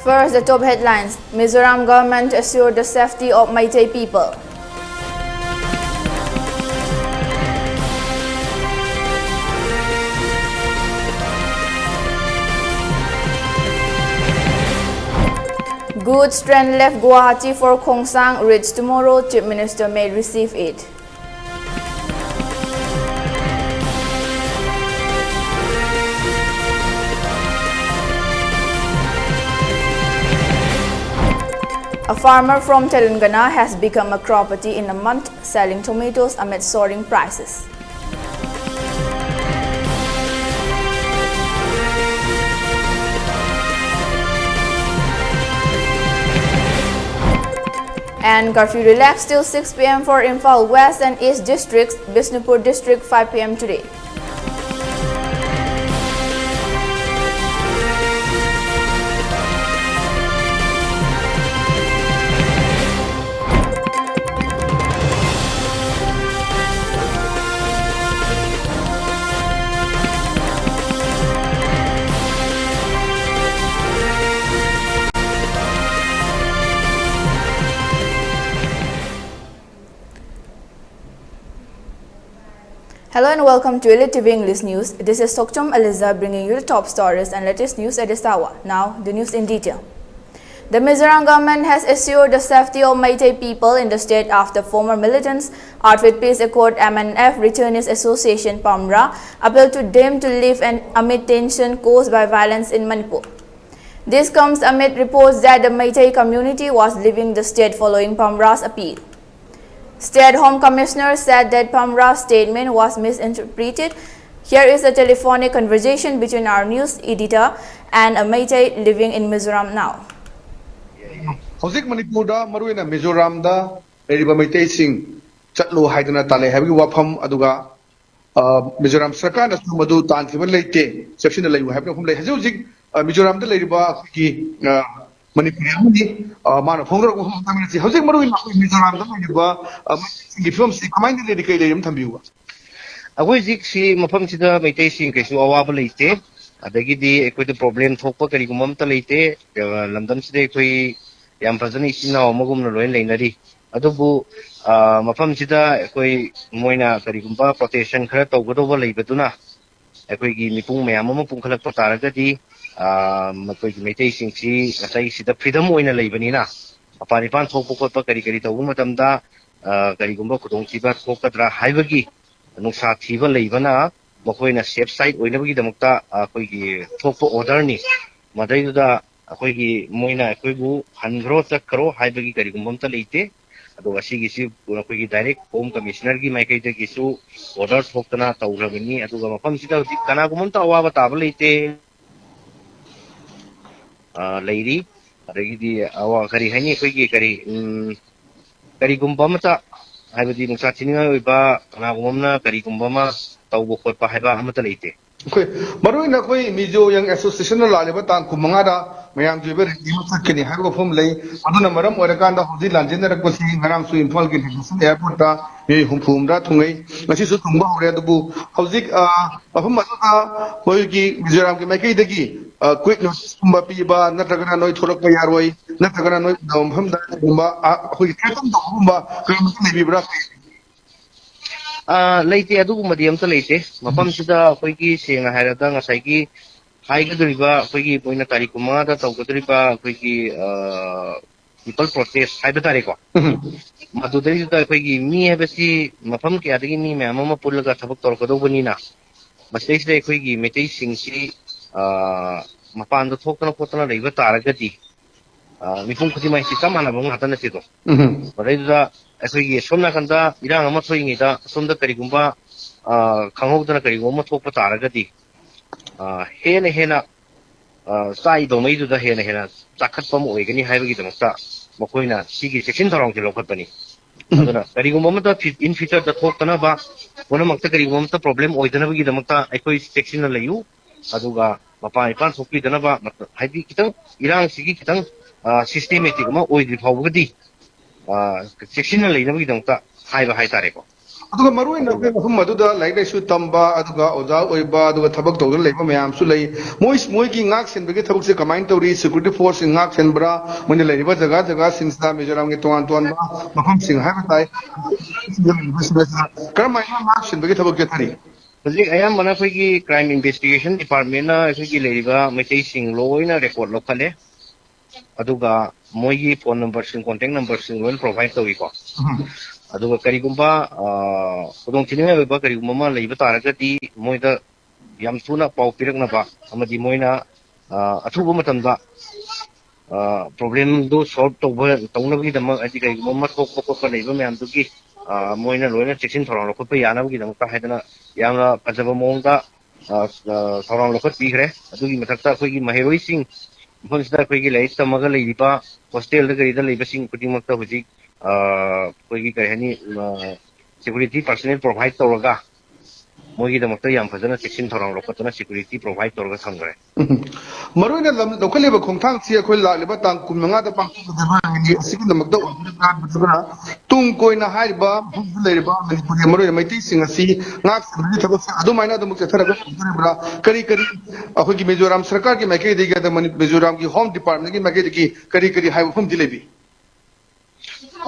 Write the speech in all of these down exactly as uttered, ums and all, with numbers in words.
First, the top headlines. Mizoram government assure the safety of Meitei people. Goods train left Guwahati for Khongsang, reach tomorrow, Chief Minister may receive it. A farmer from Telangana has become a crorepati in a month, selling tomatoes amid soaring prices. And curfew relaxed till six p m for Imphal West and East districts, Bishnupur district five p m today. Hello and welcome to Elite T V English News. This is Sokchom Eliza bringing you the top stories and latest news at this hour. Now, the news in detail. The Mizoram government has assured the safety of Meitei people in the state after former militants outfit Peace Accord M N F returnees association Pamra appealed to them to leave and amid tension caused by violence in Manipur. This comes amid reports that the Meitei community was leaving the state following Pamra's appeal. State Home Commissioner said that Pamra's statement was misinterpreted. Here is a telephonic conversation between our news editor and a Meitei living in Mizoram now. ꯍꯧꯖꯤꯛ ꯃꯅꯤꯄꯨꯔꯗ, ꯃꯔꯨꯑꯣꯏꯅ ꯃꯤꯖꯣꯔꯥꯝꯗ ꯂꯩꯔꯤꯕ ꯃꯩꯇꯩꯁꯤꯡ ꯆꯠꯂꯣ ꯍꯥꯏꯗꯅ ꯇꯥꯜꯂꯦ ꯍꯥꯏꯕꯒꯤ ꯋꯥꯐꯝ, ꯑꯗꯨꯒ ꯑ, ꯃꯤꯖꯣꯔꯥꯝ ꯁꯔꯀꯥꯔꯅꯁꯨ ꯃꯗꯨ ꯇꯥꯟꯈꯤꯕ ꯂꯩꯇꯦ, ꯆꯦꯛꯁꯤꯟꯅ ꯂꯩꯌꯨ ꯍꯥꯏꯕ ꯋꯥꯐꯝ ꯂꯩ꯫ ꯍꯧꯖꯤꯛ ꯍꯧꯖꯤꯛ ꯑ, ꯃꯤꯖꯣꯔꯥꯝꯗ ꯂꯩꯔꯤꯕ ꯑꯩꯈꯣꯏꯒꯤ ꯑ, ꯃꯅꯤꯄꯨꯔꯤ ꯑꯃꯅꯤ, ꯑ, ꯃꯥꯅ ꯐꯣꯡꯗꯣꯔꯛꯄ ꯋꯥꯐꯝ ꯑꯃꯇꯪ ꯅꯠꯇꯦ꯫ ꯍꯧꯖꯤꯛ ꯃꯔꯨꯑꯣꯏꯅ ꯑꯩꯈꯣꯏ ꯃꯤꯖꯣꯔꯥꯝꯗ ꯂꯩꯔꯤꯕ ꯑ, ꯃꯩꯇꯩꯁꯤꯡꯒꯤ ꯐꯤꯕꯝꯁꯤ ꯀꯃꯥꯏꯅ ꯂꯩꯔꯤ, ꯀꯩ ꯂꯩꯔꯤ ꯑꯃ ꯊꯝꯕꯤꯌꯨꯕ꯫ ꯑꯩꯈꯣꯏ ꯍꯧꯖꯤꯛꯁꯤ ꯃꯐꯝꯁꯤꯗ ꯃꯩꯇꯩꯁꯤꯡ ꯀꯩꯁꯨ ꯑꯋꯥꯕ ꯂꯩꯇꯦ꯫ ꯑꯗꯒꯤꯗꯤ ꯑꯩꯈꯣꯏꯗ ꯄ꯭ꯔꯣꯕ꯭ꯂꯦꯝ ꯊꯣꯛꯄ ꯀꯔꯤꯒꯨꯝꯕ ꯑꯝꯇ ꯂꯩꯇꯦ꯫ ꯑ, ꯂꯝꯗꯝꯁꯤꯗ ꯑꯩꯈꯣꯏ ꯌꯥꯝ ꯐꯖꯅ ꯏꯆꯤꯟ ꯏꯅꯥꯎ ꯑꯃꯒꯨꯝꯅ ꯂꯣꯏꯅ ꯂꯩꯅꯔꯤ꯫ ꯑꯗꯨꯕꯨ, ꯑ, ꯃꯐꯝꯁꯤꯗ ꯑꯩꯈꯣꯏ, ꯃꯣꯏꯅ ꯀꯔꯤꯒꯨꯝꯕ ꯄ꯭ꯔꯣꯇꯦꯁꯟ ꯈꯔ ꯇꯧꯒꯗꯧꯕ ꯂꯩꯕꯗꯨꯅ, ꯑꯩꯈꯣꯏꯒꯤ ꯃꯤꯄꯨꯡ ꯃꯌꯥꯝ ꯑꯃ ꯄꯨꯟꯈꯠꯂꯛꯄ ꯇꯥꯔꯒꯗꯤ, ꯑ, ꯃꯈꯣꯏꯒꯤ ꯃꯩꯇꯩꯁꯤꯡꯁꯤ ꯉꯁꯥꯏ ꯁꯤꯗ ꯐ꯭ꯔꯤꯗꯝ ꯑꯣꯏꯅ ꯂꯩꯕꯅꯤꯅ, ꯃꯄꯥꯟ ꯏꯄꯥꯟ ꯊꯣꯛꯄ ꯈꯣꯠꯄ ꯀꯔꯤ ꯀꯔꯤ ꯇꯧꯕ ꯃꯇꯝꯗ, ꯑ, ꯀꯔꯤꯒꯨꯝꯕ ꯈꯨꯗꯣꯡꯊꯤꯕ ꯊꯣꯛꯀꯗ꯭ꯔꯥ ꯍꯥꯏꯕꯒꯤ ꯅꯨꯡꯁꯥ ꯊꯤꯕ ꯂꯩꯕꯅ, ꯃꯈꯣꯏꯅ ꯁꯦꯐ ꯁꯥꯏꯠ ꯑꯣꯏꯅꯕꯒꯤꯗꯃꯛꯇ, ꯑ, ꯑꯩꯈꯣꯏꯒꯤ ꯊꯣꯛꯄ ꯑꯣꯔꯗꯔꯅꯤ꯫ ꯃꯗꯩꯗꯨꯗ ꯑꯩꯈꯣꯏꯒꯤ ꯃꯣꯏꯅ ꯑꯩꯈꯣꯏꯕꯨ ꯍꯟꯈ꯭ꯔꯣ, ꯆꯠꯈ꯭ꯔꯣ ꯍꯥꯏꯕꯒꯤ ꯀꯔꯤꯒꯨꯝꯕ ꯑꯝꯇ ꯂꯩꯇꯦ꯫ ꯑꯗꯨꯒ ꯑꯁꯤꯒꯤꯁꯤ ꯑꯩꯈꯣꯏꯒꯤ ꯗꯥꯏꯔꯦꯛ ꯍꯣꯝ ꯀꯃꯤꯁꯅꯔꯒꯤ ꯃꯥꯏꯀꯩꯗꯒꯤꯁꯨ ꯑꯣꯔꯗꯔ ꯊꯣꯛꯇꯅ ꯇꯧꯈ꯭ꯔꯕꯅꯤ꯫ ꯑꯗꯨꯒ ꯃꯐꯝꯁꯤꯗ ꯍꯧꯖꯤꯛ ꯀꯅꯥꯒꯨꯝꯕ ꯑꯝꯇ ꯑꯋꯥꯕ ꯇꯥꯕ ꯂꯩꯇꯦ꯫ ꯑ, ꯂꯩꯔꯤ꯫ ꯑꯗꯒꯤꯗꯤ ꯑꯋꯥ-, ꯀꯔꯤ ꯍꯥꯏꯅꯤ, ꯑꯩꯈꯣꯏꯒꯤ ꯀꯔꯤ, ꯎꯝ, ꯀꯔꯤꯒꯨꯝꯕ ꯑꯃꯇ, ꯍꯥꯏꯕꯗꯤ ꯅꯨꯡꯁꯥ ꯊꯤꯅꯤꯡꯉꯥꯏ ꯑꯣꯏꯕ ꯀꯅꯥꯒꯨꯝꯕ ꯑꯃꯅ ꯀꯔꯤꯒꯨꯝꯕ ꯑꯃ ꯇꯧꯕ ꯈꯣꯠꯄ ꯍꯥꯏꯕ ꯑꯃꯠꯇ ꯂꯩꯇꯦ꯫ ꯑꯩꯈꯣꯏ, ꯃꯔꯨ ꯑꯣꯏꯅ ꯑꯩꯈꯣꯏ ꯃꯤꯖꯣ ꯌꯪ ꯑꯦꯁꯣꯁꯤꯌꯦꯁꯟꯅ ꯂꯥꯛꯂꯤꯕ ꯇꯥꯡ ꯀꯨꯟꯃꯉꯥꯗ ꯃꯌꯥꯝꯒꯤ ꯑꯣꯏꯕ ꯔꯦꯂꯤ ꯑꯃ ꯆꯠꯀꯅꯤ ꯍꯥꯏꯕ ꯋꯥꯐꯝ ꯂꯩ꯫ ꯑꯗꯨꯅ ꯃꯔꯝ ꯑꯣꯏꯔꯀꯥꯟꯗ ꯍꯧꯖꯤꯛ ꯂꯥꯟꯖꯦꯟꯅꯔꯛꯄꯁꯤ ꯉꯔꯥꯡꯁꯨ ꯏꯝꯐꯥꯜꯒꯤ ꯏꯟꯇꯔꯅꯦꯁꯅꯦꯜ ꯑꯦꯌꯥꯔꯄꯣꯔꯠꯇ ꯃꯤꯑꯣꯏ ꯍꯨꯝꯐꯨ ꯍꯨꯝꯗ꯭ꯔꯥ ꯊꯨꯡꯉꯩ, ꯉꯁꯤꯁꯨ ꯊꯨꯡꯕ ꯍꯧꯔꯦ꯫ ꯑꯗꯨꯕꯨ ꯍꯧꯖꯤꯛ, ꯑ, ꯃꯐꯝ ꯑꯗꯨꯗ ꯃꯣꯏꯒꯤ ꯃꯤꯖꯣꯔꯥꯝꯒꯤ ꯃꯥꯏꯀꯩꯗꯒꯤ, ꯑ, ꯀ꯭ꯋꯤꯛ ꯅꯣꯇꯤꯁꯀꯨꯝꯕ ꯄꯤꯕ, ꯅꯠꯇ꯭ꯔꯒꯅ ꯅꯣꯏ ꯊꯣꯛꯂꯛꯄ ꯌꯥꯔꯣꯏ, ꯅꯠꯇ꯭ꯔꯒꯅ ꯅꯣꯏ ꯃꯐꯝꯗ ꯀꯩꯒꯨꯝꯕ, ꯑ, ꯑꯩꯈꯣꯏꯒꯤ ꯊ꯭ꯔꯦꯇꯟ ꯇꯧꯕꯒꯨꯝꯕ ꯀꯔꯤꯃꯠꯇ ꯂꯩꯕꯤꯕ꯭ꯔꯥ? ꯑ, ꯂꯩꯇꯦ, ꯑꯗꯨꯒꯨꯝꯕꯗꯤ ꯑꯝꯇ ꯂꯩꯇꯦ꯫ ꯎꯝ꯫ ꯃꯐꯝꯁꯤꯗ ꯑꯩꯈꯣꯏꯒꯤ, ꯁꯦꯡꯅ ꯍꯥꯏꯔꯕꯗ, ꯉꯁꯥꯏꯒꯤ ꯍꯥꯏꯒꯗꯧꯔꯤꯕ, ꯑꯩꯈꯣꯏꯒꯤ ꯃꯣꯏꯅ ꯇꯥꯔꯤꯛ ꯀꯨꯟꯃꯉꯥꯗ ꯇꯧꯒꯗꯧꯔꯤꯕ ꯑꯩꯈꯣꯏꯒꯤ, ꯑ, ꯄꯤꯄꯜ ꯄ꯭ꯔꯣꯇꯦꯁ ꯍꯥꯏꯕ ꯇꯥꯔꯦꯀꯣ꯫ ꯎꯝ꯫ ꯃꯗꯨꯗꯩꯗꯨꯗ ꯑꯩꯈꯣꯏꯒꯤ ꯃꯤ ꯍꯥꯏꯕꯁꯤ ꯃꯐꯝ ꯀꯌꯥꯗꯒꯤ ꯃꯤ ꯃꯌꯥꯝ ꯑꯃ ꯄꯨꯜꯂꯒ ꯊꯕꯛ ꯇꯧꯔꯛꯀꯗꯧꯕꯅꯤꯅ, ꯃꯁꯤꯗꯩꯁꯤꯗ ꯑꯩꯈꯣꯏꯒꯤ ꯃꯩꯇꯩꯁꯤꯡꯁꯤ, ꯑ, ꯃꯄꯥꯟꯗ ꯊꯣꯛꯇꯅ ꯈꯣꯠꯇꯅ ꯂꯩꯕ ꯇꯥꯔꯒꯗꯤ, ꯑ, ꯃꯤꯄꯨꯝ ꯈꯨꯗꯤꯡꯃꯛꯁꯤ ꯆꯞ ꯃꯥꯟꯅꯕ ꯉꯥꯛꯇ ꯅꯠꯇꯦꯗꯣ꯫ ꯎꯝ꯫ ꯃꯗꯩꯗꯨꯗ ꯑꯩꯈꯣꯏꯒꯤ ꯁꯣꯝ ꯅꯥꯀꯟꯗ ꯏꯔꯥꯡ ꯑꯃ ꯊꯣꯛꯏꯉꯩꯗ ꯁꯣꯝꯗ ꯀꯔꯤꯒꯨꯝꯕ, ꯑ, ꯈꯪꯍꯧꯗꯅ ꯀꯔꯤꯒꯨꯝꯕ ꯑꯃ ꯊꯣꯛꯄ ꯇꯥꯔꯒꯗꯤ, ꯑ, ꯍꯦꯟꯅ ꯍꯦꯟꯅ, ꯑ, ꯆꯥꯛꯏꯕ ꯃꯩꯗꯨꯗ ꯍꯦꯟꯅ ꯍꯦꯟꯅ ꯆꯥꯈꯠꯄ ꯑꯃ ꯑꯣꯏꯒꯅꯤ ꯍꯥꯏꯕꯒꯤꯗꯃꯛꯇ ꯃꯈꯣꯏꯅ ꯁꯤꯒꯤ ꯆꯦꯛꯁꯤꯟ ꯊꯧꯔꯥꯡꯁꯦ ꯂꯧꯈꯠꯄꯅꯤ꯫ ꯎꯝ꯫ ꯑꯗꯨꯅ ꯀꯔꯤꯒꯨꯝꯕ ꯑꯃꯗ ꯐꯤ-, in future-ꯗ ꯊꯣꯛꯇꯅꯕ, ꯄꯨꯝꯅꯃꯛꯇ ꯀꯔꯤꯒꯨꯝꯕ ꯑꯃꯠꯇ problem ꯑꯣꯏꯗꯅꯕꯒꯤꯗꯃꯛꯇ ꯑꯩꯈꯣꯏ ꯆꯦꯛꯁꯤꯟꯅ ꯂꯩꯌꯨ꯫ ꯑꯗꯨꯒ ꯃꯄꯥꯟ ꯏꯄꯥꯟ ꯊꯣꯛꯄꯤꯗꯅꯕ, ꯃꯇ-, ꯍꯥꯏꯗꯤ ꯈꯤꯇꯪ ꯏꯔꯥꯡꯁꯤꯒꯤ ꯈꯤꯇꯪ, ꯑ, systematic ꯑꯃ ꯑꯣꯏꯗ꯭ꯔꯤ ꯐꯥꯎꯕꯒꯗꯤ, ꯑ, ꯆꯦꯛꯁꯤꯟꯅ ꯂꯩꯅꯕꯒꯤꯗꯃꯛꯇ ꯍꯥꯏꯕ ꯍꯥꯏꯇꯥꯔꯦꯀꯣ꯫ ꯑꯗꯨꯒ ꯃꯔꯨꯑꯣꯏꯅ ꯑꯩꯈꯣꯏ ꯃꯐꯝ ꯑꯗꯨꯗ ꯂꯥꯏꯔꯤꯛ ꯂꯥꯏꯁꯨ ꯇꯝꯕ, ꯑꯗꯨꯒ ꯑꯣꯖꯥ ꯑꯣꯏꯕ, ꯑꯗꯨꯒ ꯊꯕꯛ ꯇꯧꯗꯨꯅ ꯂꯩꯕ ꯃꯌꯥꯝꯁꯨ ꯂꯩ꯫ ꯃꯣꯏ, ꯃꯣꯏꯒꯤ ꯉꯥꯛ ꯁꯦꯟꯕꯒꯤ ꯊꯕꯛꯁꯦ ꯀꯃꯥꯏꯅ ꯇꯧꯔꯤ? ꯁꯦꯀ꯭ꯌꯨꯔꯤꯇꯤ ꯐꯣꯔꯁꯁꯤꯡ ꯉꯥꯛ ꯁꯦꯟꯕ꯭ꯔꯥ? ꯃꯣꯏꯅ ꯂꯩꯔꯤꯕ ꯖꯒꯥ ꯖꯒꯥꯁꯤꯡꯁꯤꯗ, ꯃꯤꯖꯣꯔꯥꯝꯒꯤ ꯇꯣꯉꯥꯟ ꯇꯣꯉꯥꯟꯕ ꯃꯐꯝꯁꯤꯡ ꯍꯥꯏꯕ ꯇꯥꯏ, ꯀꯔꯝꯍꯥꯏꯅ ꯉꯥꯛ ꯁꯦꯟꯕꯒꯤ ꯊꯕꯛ ꯆꯠꯊꯔꯤ? ꯍꯧꯖꯤꯛ ꯑꯌꯥꯝꯕꯅ ꯑꯩꯈꯣꯏꯒꯤ Crime Investigation Departmentꯅ ꯑꯩꯈꯣꯏꯒꯤ ꯂꯩꯔꯤꯕ ꯃꯩꯇꯩꯁꯤꯡ ꯂꯣꯏꯅ ꯔꯦꯀꯣꯔꯠ ꯂꯧꯈꯠꯂꯦ꯫ ꯑꯗꯨꯒ ꯃꯣꯏꯒꯤ ꯐꯣꯟ ꯅꯝꯕꯔꯁꯤꯡ, ꯀꯣꯟꯇꯦꯛ ꯅꯝꯕꯔꯁꯤꯡ ꯂꯣꯏꯅ ꯄ꯭ꯔꯣꯚꯥꯏꯗ ꯇꯧꯏꯀꯣ꯫ ꯑꯗꯨꯒ ꯀꯔꯤꯒꯨꯝꯕ ꯑ, ꯈꯨꯗꯣꯡꯊꯤꯅꯤꯡꯉꯥꯏ ꯑꯣꯏꯕ ꯀꯔꯤꯒꯨꯝꯕ ꯑꯃ ꯂꯩꯕ ꯇꯥꯔꯒꯗꯤ, ꯃꯣꯏꯗ ꯌꯥꯝ ꯊꯨꯅ ꯄꯥꯎ ꯄꯤꯔꯛꯅꯕ ꯑꯃꯗꯤ ꯃꯣꯏꯅ ꯑ, ꯑꯊꯨꯕ ꯃꯇꯝꯗ ꯄ꯭ꯔꯣꯕ꯭ꯂꯦꯝꯗꯨ ꯁꯣꯜꯕ ꯇꯧꯕ, ꯇꯧꯅꯕꯒꯤꯗꯃꯛ, ꯍꯥꯏꯗꯤ ꯀꯔꯤꯒꯨꯝꯕ ꯑꯃ ꯊꯣꯛꯄ ꯈꯣꯠꯄ ꯂꯩꯕ ꯃꯌꯥꯝꯗꯨꯒꯤ ꯑ, ꯃꯣꯏꯅ ꯂꯣꯏꯅ ꯆꯦꯛꯁꯤꯟ ꯊꯧꯔꯥꯡ ꯂꯧꯈꯠꯄ ꯌꯥꯅꯕꯒꯤꯗꯃꯛꯇ ꯍꯥꯏꯗꯅ ꯌꯥꯝꯅ ꯐꯖꯕ ꯃꯑꯣꯡꯗ ꯑ, ꯑ, ꯊꯧꯔꯥꯡ ꯂꯧꯈꯠꯄꯤꯈ꯭ꯔꯦ꯫ ꯑꯗꯨꯒꯤ ꯃꯊꯛꯇ ꯑꯩꯈꯣꯏꯒꯤ ꯃꯍꯩꯔꯣꯏꯁꯤꯡ, ꯃꯐꯝꯁꯤꯗ ꯑꯩꯈꯣꯏꯒꯤ ꯂꯥꯏꯔꯤꯛ ꯇꯝꯃꯒ ꯂꯩꯔꯤꯕ ꯍꯣꯁꯇꯦꯜꯗ ꯀꯔꯤꯗ ꯂꯩꯕꯁꯤꯡ ꯈꯨꯗꯤꯡꯃꯛꯇ ꯍꯧꯖꯤꯛ ꯑ, ꯑꯩꯈꯣꯏꯒꯤ ꯀꯔꯤ ꯍꯥꯏꯅꯤ, ꯁꯦꯀ꯭ꯌꯨꯔꯤꯇꯤ ꯄꯥꯔꯁꯣꯅꯦꯜ ꯄ꯭ꯔꯣꯚꯥꯏꯗ ꯇꯧꯔꯒ ꯃꯣꯏꯒꯤꯗꯃꯛꯇ ꯌꯥꯝ ꯐꯖꯅ ꯆꯦꯛꯁꯤꯟ ꯊꯧꯔꯥꯡ ꯂꯧꯈꯠꯇꯅ ꯁꯦꯀ꯭ꯌꯨꯔꯤꯇꯤ ꯄ꯭ꯔꯣꯚꯥꯏꯗ ꯇꯧꯔꯒ ꯊꯝꯈ꯭ꯔꯦ꯫ ꯎꯝ꯫ ꯃꯔꯨꯑꯣꯏꯅ ꯂꯝ ꯂꯧꯈꯠꯂꯤꯕ ꯈꯣꯡꯊꯥꯡꯁꯤ ꯑꯩꯈꯣꯏ ꯂꯥꯛꯂꯤꯕ ꯇꯥꯡ ꯀꯨꯟꯃꯉꯥꯗ ꯄꯥꯡꯊꯣꯛꯀꯗꯕ ꯔꯦꯂꯤ ꯑꯁꯤꯒꯤꯗꯃꯛꯇ ꯑꯣꯏꯗꯣꯔꯤꯕ꯭ꯔꯥ, ꯅꯠꯇ꯭ꯔꯒꯅ ꯇꯨꯡ ꯀꯣꯏꯅ ꯍꯥꯏꯔꯤꯕ ꯃꯐꯝꯗ ꯂꯩꯔꯤꯕ ꯃꯅꯤꯄꯨꯔꯒꯤ ꯃꯔꯨꯑꯣꯏꯅ ꯃꯩꯇꯩꯁꯤꯡ ꯑꯁꯤ ꯉꯥꯛ ꯁꯦꯟꯕꯒꯤ ꯊꯕꯛꯁꯦ ꯑꯗꯨꯃꯥꯏꯅ ꯑꯗꯨꯃꯛ ꯆꯠꯊꯔꯒ ꯑꯣꯏꯗꯣꯔꯤꯕ꯭ꯔꯥ? ꯀꯔꯤ ꯀꯔꯤ ꯑꯩꯈꯣꯏꯒꯤ ꯃꯤꯖꯣꯔꯥꯝ ꯁꯔꯀꯥꯔꯒꯤ ꯃꯥꯏꯀꯩꯗꯒꯤ, ꯑꯗ ꯃꯅꯤ-, ꯃꯤꯖꯣꯔꯥꯝꯒꯤ ꯍꯣꯝ ꯗꯤꯄꯥꯔꯠꯃꯦꯟꯒꯤ ꯃꯥꯏꯀꯩꯗꯒꯤ ꯀꯔꯤ ꯀꯔꯤ ꯍꯥꯏꯕ ꯃꯐꯝꯗꯤ ꯂꯩꯕꯤ?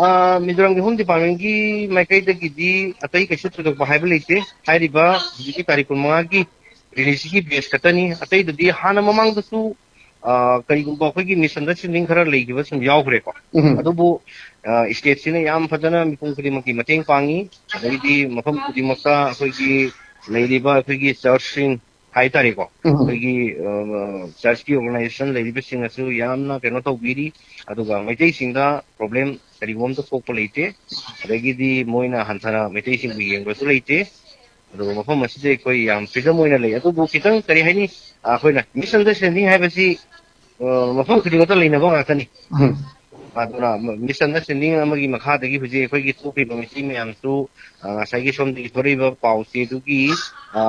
ꯑ, ꯃꯤꯖꯣꯔꯥꯝꯒꯤ ꯍꯣꯝ ꯗꯤꯄꯥꯔꯠꯃꯦꯟꯒꯤ ꯃꯥꯏꯀꯩꯗꯒꯤꯗꯤ ꯑꯇꯩ ꯀꯩꯁꯨ ꯊꯣꯏꯗꯣꯛꯄ ꯍꯥꯏꯕ ꯂꯩꯇꯦ꯫ ꯍꯥꯏꯔꯤꯕ ꯍꯧꯖꯤꯛꯀꯤ ꯇꯥꯔꯤꯛ ꯀꯨꯟꯃꯉꯥꯒꯤ ꯔꯦꯂꯤꯁꯤꯒꯤ ꯕꯦꯁ ꯈꯛꯇꯅꯤ꯫ ꯑꯇꯩꯗꯗꯤ ꯍꯥꯟꯅ ꯃꯃꯥꯡꯗꯁꯨ, ꯑ, ꯀꯔꯤꯒꯨꯝꯕ ꯑꯩꯈꯣꯏꯒꯤ ꯃꯤꯁꯑꯟꯗꯔꯁ꯭ꯇꯦꯟꯗꯤꯡ ꯈꯔ ꯂꯩꯈꯤꯕ ꯁꯨꯝ ꯌꯥꯎꯈ꯭ꯔꯦꯀꯣ꯫ ꯎꯝ꯫ ꯑꯗꯨꯕꯨ, ꯑ, ꯁ꯭ꯇꯦꯠꯁꯤꯅ ꯌꯥꯝ ꯐꯖꯅ ꯃꯤꯄꯨꯝ ꯈꯨꯗꯤꯡꯃꯛꯀꯤ ꯃꯇꯦꯡ ꯄꯥꯡꯉꯤ꯫ ꯑꯗꯒꯤꯗꯤ ꯃꯐꯝ ꯈꯨꯗꯤꯡꯃꯛꯇ ꯑꯩꯈꯣꯏꯒꯤ ꯂꯩꯔꯤꯕ ꯑꯩꯈꯣꯏꯒꯤ ꯆꯔꯆꯁꯤꯡ ꯍꯥꯏꯇꯥꯔꯦꯀꯣ, ꯎꯝ꯫ ꯑꯩꯈꯣꯏꯒꯤ, ꯑ, ꯆꯔꯆꯀꯤ ꯑꯣꯔꯒꯅꯥꯏꯖꯦꯁꯟ ꯂꯩꯔꯤꯕꯁꯤꯡꯅꯁꯨ ꯌꯥꯝꯅ ꯀꯩꯅꯣ ꯇꯧꯕꯤꯔꯤ꯫ ꯑꯗꯨꯒ ꯃꯩꯇꯩꯁꯤꯡꯗ ꯄ꯭ꯔꯣꯕ꯭ꯂꯦꯝ ꯀꯔꯤꯒꯨꯝꯕ ꯑꯝꯇ ꯊꯣꯛꯄ ꯂꯩꯇꯦ꯫ ꯑꯗꯒꯤꯗꯤ ꯃꯣꯏꯅ ꯍꯟꯊꯅ ꯃꯩꯇꯩꯁꯤꯡꯕꯨ ꯌꯦꯡꯕꯁꯨ ꯂꯩꯇꯦ꯫ ꯑꯗꯨꯒ ꯃꯐꯝ ꯑꯁꯤꯗ ꯑꯩꯈꯣꯏ ꯌꯥꯝ ꯐ꯭ꯔꯤꯗꯝ ꯑꯣꯏꯅ ꯂꯩ꯫ ꯑꯗꯨꯕꯨ ꯈꯤꯇꯪ ꯀꯔꯤ ꯍꯥꯏꯅꯤ, ꯑꯩꯈꯣꯏꯅ ꯃꯤꯁꯑꯟꯗꯔꯁ꯭ꯇꯦꯟꯗꯤꯡ ꯍꯥꯏꯕꯁꯤ, ꯑ, ꯃꯐꯝ ꯈꯨꯗꯤꯡꯃꯛꯇ ꯂꯩꯅꯕ ꯉꯥꯛꯇꯅꯤ꯫ ꯎꯝ꯫ ꯑꯗꯨꯅ ꯃꯤꯁꯑꯟꯗꯔꯁ꯭ꯇꯦꯟꯗꯤꯡ ꯑꯃꯒꯤ ꯃꯈꯥꯗꯒꯤ ꯍꯧꯖꯤꯛ ꯑꯩꯈꯣꯏꯒꯤ ꯊꯣꯛꯂꯤꯕ ꯃꯤꯇꯤꯡ ꯃꯌꯥꯝꯁꯨ, ꯑ, ꯉꯁꯥꯏꯒꯤ ꯁꯣꯝꯗꯒꯤ ꯊꯣꯛꯂꯛꯏꯕ ꯄꯥꯎꯆꯦꯗꯨꯒꯤ, ꯑ,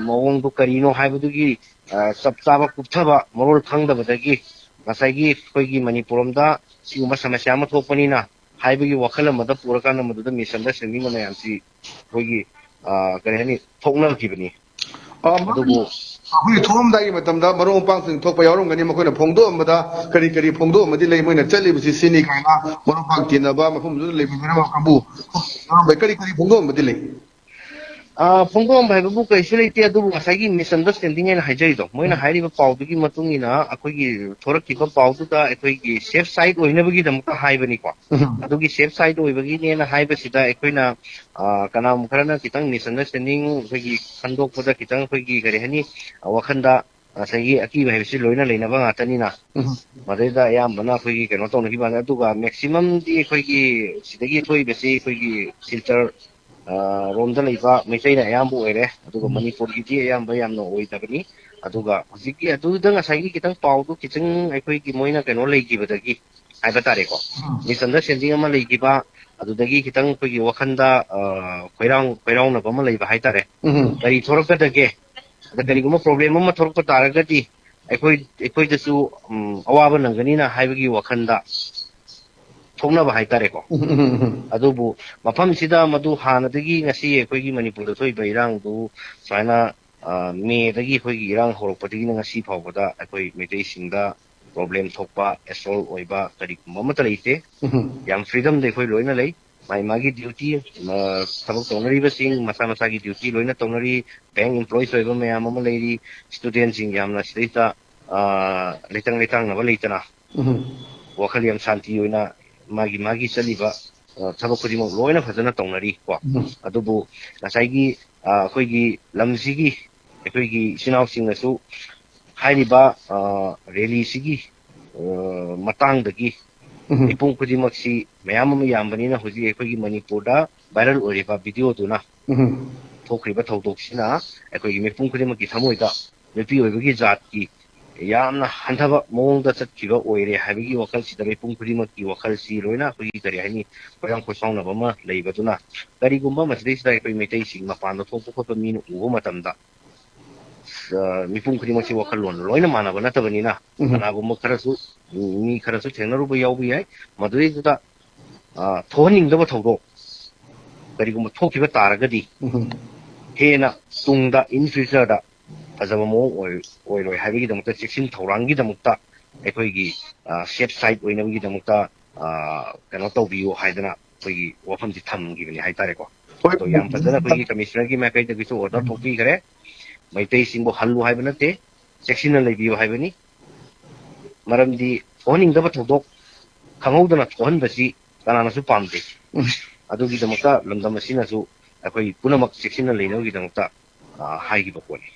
ꯃꯑꯣꯡꯗꯨ ꯀꯔꯤꯅꯣ ꯍꯥꯏꯕꯗꯨꯒꯤ, ꯑ, ꯆꯞ ꯆꯥꯕ ꯀꯨꯞꯊꯕ ꯃꯔꯣꯜ ꯈꯪꯗꯕꯗꯒꯤ ꯉꯁꯥꯏꯒꯤ ꯑꯩꯈꯣꯏꯒꯤ ꯃꯅꯤꯄꯨꯔ ꯂꯣꯝꯗ ꯁꯤꯒꯨꯝꯕ ꯁꯃꯁ꯭ꯌꯥ ꯑꯃ ꯊꯣꯛꯄꯅꯤꯅ ꯍꯥꯏꯕꯒꯤ ꯋꯥꯈꯜ ꯑꯃꯗ ꯄꯨꯔꯀꯥꯟꯗ ꯃꯗꯨꯗ misunderstanding ꯃꯌꯥꯝꯁꯤ ꯑꯩꯈꯣꯏꯒꯤ, ꯑ, ꯀꯔꯤ ꯍꯥꯏꯅꯤ, ꯊꯣꯛꯅꯈꯤꯕꯅꯤ꯫ ꯑ, ꯃꯔꯨꯞ, ꯑꯗꯨꯕꯨ ꯑꯩꯈꯣꯏꯒꯤ ꯊꯣꯛꯑꯝꯗꯥꯏꯒꯤ ꯃꯇꯝꯗ ꯃꯔꯨꯞ ꯃꯄꯥꯡꯁꯤꯡ ꯊꯣꯛꯄ ꯌꯥꯎꯔꯝꯒꯅꯤ, ꯃꯈꯣꯏꯅ ꯐꯣꯡꯗꯣꯛꯑꯝꯕꯗ ꯀꯔꯤ ꯀꯔꯤ ꯐꯣꯡꯗꯣꯛꯑꯝꯕꯗꯤ ꯂꯩ, ꯃꯣꯏꯅ ꯆꯠꯂꯤꯕꯁꯤ ꯁꯤꯅꯤ ꯀꯥꯏꯅ ꯃꯔꯨꯞ ꯃꯄꯥꯡ ꯇꯤꯟꯅꯕ ꯃꯐꯝꯗꯨꯗ ꯂꯩꯃꯤꯟꯅꯔꯝꯕ ꯀꯥꯡꯕꯨ ꯌꯥꯎꯔꯝꯕ ꯀꯔꯤ ꯀꯔꯤ ꯐꯣꯡꯗꯣꯛꯑꯝꯕꯗꯤ ꯂꯩ? ꯑ, ꯐꯣꯡꯗꯣꯛꯑꯝꯕ ꯍꯥꯏꯕꯕꯨ ꯀꯩꯁꯨ ꯂꯩꯇꯦ, ꯑꯗꯨꯕꯨ ꯉꯁꯥꯏꯒꯤ misunderstanding ꯍꯥꯏꯅ ꯍꯥꯏꯖꯔꯤꯗꯣ, ꯃꯣꯏꯅ ꯍꯥꯏꯔꯤꯕ ꯄꯥꯎꯗꯨꯒꯤ ꯃꯇꯨꯡ ꯏꯟꯅ ꯑꯩꯈꯣꯏꯒꯤ ꯊꯣꯔꯛꯈꯤꯕ ꯄꯥꯎꯗꯨꯗ ꯑꯩꯈꯣꯏꯒꯤ safe side ꯑꯣꯏꯅꯕꯒꯤꯗꯃꯛꯇ ꯍꯥꯏꯕꯅꯤꯀꯣ꯫ ꯎꯝ, ꯑꯗꯨꯒꯤ safe side ꯑꯣꯏꯕꯒꯤꯅꯦꯅ ꯍꯥꯏꯕꯁꯤꯗ ꯑꯩꯈꯣꯏꯅ, ꯑ, ꯀꯅꯥꯒꯨꯝꯕ ꯈꯔꯅ ꯈꯤꯇꯪ misunderstanding, ꯑꯩꯈꯣꯏꯒꯤ ꯈꯟꯗꯣꯛꯄꯗ ꯈꯤꯇꯪ, ꯑꯩꯈꯣꯏꯒꯤ ꯀꯔꯤ ꯍꯥꯏꯅꯤ, ꯑ, ꯋꯥꯈꯟꯗ ꯉꯁꯥꯏꯒꯤ ꯑꯀꯤꯕ ꯍꯥꯏꯕꯁꯤ ꯂꯣꯏꯅ ꯂꯩꯅꯕ ꯉꯥꯛꯇꯅꯤꯅ꯫ ꯎꯝ, ꯃꯗꯩꯗ ꯑꯌꯥꯝꯕꯅ ꯑꯩꯈꯣꯏꯒꯤ ꯀꯩꯅꯣ ꯇꯧꯅꯈꯤꯕ ꯋꯥꯅꯤ꯫ ꯑꯗꯨꯒ maximum ꯗꯤ ꯑꯩꯈꯣꯏꯒꯤ ꯁꯤꯗꯒꯤ ꯊꯣꯛꯏꯕꯁꯤ ꯑꯩꯈꯣꯏꯒꯤ ꯁꯤꯜꯆꯔ, ꯑ, ꯔꯣꯝꯗ ꯂꯩꯕ ꯃꯩꯇꯩꯅ ꯑꯌꯥꯝꯕ ꯑꯣꯏꯔꯦ꯫ ꯑꯗꯨꯒ ꯎꯝ, ꯃꯅꯤꯄꯨꯔꯒꯤꯗꯤ ꯑꯌꯥꯝꯕ ꯌꯥꯝꯅ ꯑꯣꯏꯗꯕꯅꯤ꯫ ꯑꯗꯨꯒ ꯍꯧꯖꯤꯛꯀꯤ ꯑꯗꯨꯗ ꯉꯁꯥꯏꯒꯤ ꯈꯤꯇꯪ ꯄꯥꯎꯗꯨ ꯈꯤꯇꯪ ꯑꯩꯈꯣꯏꯒꯤ ꯃꯣꯏꯅ ꯀꯩꯅꯣ ꯂꯩꯈꯤꯕꯗꯒꯤ ꯍꯥꯏꯕ ꯇꯥꯔꯦꯀꯣ, ꯎꯝ, misunderstanding ꯑꯃ ꯂꯩꯈꯤꯕ, ꯑꯗꯨꯗꯒꯤ ꯈꯤꯇꯪ ꯑꯩꯈꯣꯏꯒꯤ ꯋꯥꯈꯜꯗ, ꯑ, ꯈꯣꯏꯔꯥꯡ-, ꯈꯣꯏꯔꯥꯎꯅꯕ ꯑꯃ ꯂꯩꯕ ꯍꯥꯏꯇꯥꯔꯦ꯫ ꯎꯝ, ꯀꯔꯤ ꯊꯣꯛꯂꯛꯀꯗꯒꯦ? ꯑꯗ ꯀꯔꯤꯒꯨꯝꯕ problem ꯑꯃ ꯊꯣꯛꯂꯛꯄ ꯇꯥꯔꯒꯗꯤ ꯑꯩꯈꯣꯏ, ꯑꯩꯈꯣꯏꯗꯁꯨ, ꯎꯝ, ꯑꯋꯥꯕ ꯅꯪꯒꯅꯤꯅ ꯍꯥꯏꯕꯒꯤ ꯋꯥꯈꯜꯗ ꯊꯣꯛꯅꯕ ꯍꯥꯏꯇꯥꯔꯦꯀꯣ꯫ ꯎꯝ, ꯎꯝ, ꯎꯝ, ꯎꯝ, ꯑꯗꯨꯕꯨ ꯃꯐꯝꯁꯤꯗ ꯃꯗꯨ ꯍꯥꯟꯅꯗꯒꯤ ꯉꯁꯤ ꯑꯩꯈꯣꯏꯒꯤ ꯃꯅꯤꯄꯨꯔꯗ ꯊꯣꯛꯏꯕ ꯏꯔꯥꯡꯗꯨ ꯁꯨꯃꯥꯏꯅ, ꯑ, ꯃꯦꯗꯒꯤ ꯑꯩꯈꯣꯏꯒꯤ ꯏꯔꯥꯡ ꯍꯧꯔꯛꯄꯗꯒꯤꯅ ꯉꯁꯤ ꯐꯥꯎꯕꯗ ꯑꯩꯈꯣꯏ ꯃꯩꯇꯩꯁꯤꯡꯗ problem ꯊꯣꯛꯄ, assault ꯑꯣꯏꯕ ꯀꯔꯤꯒꯨꯝꯕ ꯑꯃꯠꯇ ꯂꯩꯇꯦ꯫ ꯎꯝ, ꯌꯥꯝ freedom ꯗ ꯑꯩꯈꯣꯏ ꯂꯣꯏꯅ ꯂꯩ꯫ ꯃꯥꯒꯤ ꯃꯥꯒꯤ duty, ꯑ, ꯊꯕꯛ ꯇꯧꯅꯔꯤꯕꯁꯤꯡ ꯃꯁꯥ ꯃꯁꯥꯒꯤ duty ꯂꯣꯏꯅ ꯇꯧꯅꯔꯤ꯫ Bank employees ꯑꯣꯏꯕ ꯃꯌꯥꯝ ꯑꯃ ꯂꯩꯔꯤ꯫ Student ꯁꯤꯡ ꯌꯥꯝꯅ ꯁꯤꯗꯩꯗ, ꯑ, ꯂꯩꯇꯪ ꯂꯩꯇꯥꯡꯅꯕ ꯂꯩꯇꯅ ꯎꯝ, ꯋꯥꯈꯜ ꯌꯥꯝ ꯁꯥꯟꯇꯤ ꯑꯣꯏꯅ ꯃꯥꯒꯤ ꯃꯥꯒꯤ ꯆꯠꯂꯤꯕ, ꯑ, ꯊꯕꯛ ꯈꯨꯗꯤꯡꯃꯛ ꯂꯣꯏꯅ ꯐꯖꯅ ꯇꯧꯅꯔꯤ ꯀꯣ꯫ ꯎꯝ, ꯑꯗꯨꯕꯨ ꯉꯁꯥꯏꯒꯤ, ꯑ, ꯑꯩꯈꯣꯏꯒꯤ ꯂꯝꯁꯤꯒꯤ ꯑꯩꯈꯣꯏꯒꯤ ꯏꯆꯤꯟ ꯏꯅꯥꯎꯁꯤꯡꯅꯁꯨ ꯍꯥꯏꯔꯤꯕ, ꯑ, rally ꯁꯤꯒꯤ, ꯑ, ꯃꯇꯥꯡꯗꯒꯤ ꯎꯝ, ꯃꯤꯄꯨꯝ ꯈꯨꯗꯤꯡꯃꯛꯁꯤ ꯃꯌꯥꯝ ꯑꯃ ꯌꯥꯝꯕꯅꯤꯅ ꯍꯧꯖꯤꯛ ꯑꯩꯈꯣꯏꯒꯤ ꯃꯅꯤꯄꯨꯔꯗ viral ꯑꯣꯏꯔꯤꯕ video ꯗꯨꯅ ꯎꯝ, ꯊꯣꯛꯈ꯭ꯔꯤꯕ ꯊꯧꯗꯣꯛꯁꯤꯅ ꯑꯩꯈꯣꯏꯒꯤ ꯃꯤꯄꯨꯝ ꯈꯨꯗꯤꯡꯃꯛꯀꯤ ꯊꯃꯣꯏꯗ ꯅꯨꯄꯤ ꯑꯣꯏꯕꯒꯤ ꯖꯥꯠꯀꯤ ꯌꯥꯝꯅ ꯍꯟꯊꯕ ꯃꯑꯣꯡꯗ ꯆꯠꯈꯤꯕ ꯑꯣꯏꯔꯦ ꯍꯥꯏꯕꯒꯤ ꯋꯥꯈꯜꯁꯤꯗ ꯃꯤꯄꯨꯝ ꯈꯨꯗꯤꯡꯃꯛꯀꯤ ꯋꯥꯈꯜꯁꯤ ꯂꯣꯏꯅ ꯑꯩꯈꯣꯏꯒꯤ, ꯀꯔꯤ ꯍꯥꯏꯅꯤ, ꯈꯣꯏꯔꯥꯡ ꯈꯣꯏꯁꯥꯎꯅꯕ ꯑꯃ ꯂꯩꯕꯗꯨꯅ ꯀꯔꯤꯒꯨꯝꯕ ꯃꯁꯤꯗꯩꯁꯤꯗ ꯑꯩꯈꯣꯏ ꯃꯩꯇꯩꯁꯤꯡ ꯃꯄꯥꯟꯗ ꯊꯣꯛꯄ ꯈꯣꯠꯄ ꯃꯤꯅ ꯎꯕ ꯃꯇꯝꯗ, ꯑ, ꯃꯤꯄꯨꯝ ꯈꯨꯗꯤꯡꯃꯛꯁꯤ ꯋꯥꯈꯜꯂꯣꯟ ꯂꯣꯏꯅ ꯃꯥꯟꯅꯕ ꯅꯠꯇꯕꯅꯤꯅ ꯎꯝ, ꯀꯅꯥꯒꯨꯝꯕ ꯈꯔꯁꯨ, ꯃꯤ ꯈꯔꯁꯨ ꯊꯦꯡꯅꯔꯨꯕ ꯌꯥꯎꯕ ꯌꯥꯏ꯫ ꯃꯗꯨꯗꯩꯗꯨꯗ ꯊꯣꯛꯍꯟꯅꯤꯡꯗꯕ ꯊꯧꯗꯣꯛ ꯀꯔꯤꯒꯨꯝꯕ ꯊꯣꯛꯈꯤꯕ ꯇꯥꯔꯒꯗꯤ, ꯍꯦꯟꯅ ꯇꯨꯡꯗ, in future ꯗ ꯐꯖꯕ ꯃꯑꯣꯡ ꯑꯣꯏꯔꯣꯏ ꯍꯥꯏꯕꯒꯤꯗꯃꯛꯇ, ꯆꯦꯛꯁꯤꯟ ꯊꯧꯔꯥꯡꯒꯤꯗꯃꯛꯇ ꯑꯩꯈꯣꯏꯒꯤ safe side ꯑꯣꯏꯅꯕꯒꯤꯗꯃꯛꯇ ꯀꯩꯅꯣ ꯇꯧꯕꯤꯌꯨ ꯍꯥꯏꯗꯅ ꯑꯩꯈꯣꯏꯒꯤ ꯋꯥꯐꯝꯁꯤ ꯊꯝꯈꯤꯕꯅꯤ ꯍꯥꯏꯇꯥꯔꯦꯀꯣ꯫ ꯑꯗꯣ ꯌꯥꯝ ꯐꯖꯅ ꯑꯩꯈꯣꯏꯒꯤ ꯀꯃꯤꯁꯅꯔꯒꯤ ꯃꯥꯏꯀꯩꯗꯒꯤꯁꯨ order ꯊꯣꯛꯄꯤꯈ꯭ꯔꯦ꯫ ꯃꯩꯇꯩꯁꯤꯡꯕꯨ ꯍꯜꯂꯨ ꯍꯥꯏꯕ ꯅꯠꯇꯦ, ꯆꯦꯛꯁꯤꯟꯅ ꯂꯩꯕꯤꯌꯨ ꯍꯥꯏꯕꯅꯤ꯫ ꯃꯔꯝꯗꯤ ꯊꯣꯛꯍꯟꯅꯤꯡꯗꯕ ꯊꯧꯗꯣꯛ ꯈꯪꯍꯧꯗꯅ ꯊꯣꯛꯍꯟꯕꯁꯤ ꯀꯅꯥꯅꯁꯨ ꯄꯥꯝꯗꯦ꯫ ꯑꯗꯨꯒꯤꯗꯃꯛꯇ ꯂꯝꯗꯝ ꯑꯁꯤꯅꯁꯨ ꯑꯩꯈꯣꯏ ꯄꯨꯝꯅꯃꯛ ꯆꯦꯛꯁꯤꯟꯅ ꯂꯩꯅꯕꯒꯤꯗꯃꯛꯇ ꯍꯥꯏꯈꯤꯕ ꯄꯣꯠꯅꯤ꯫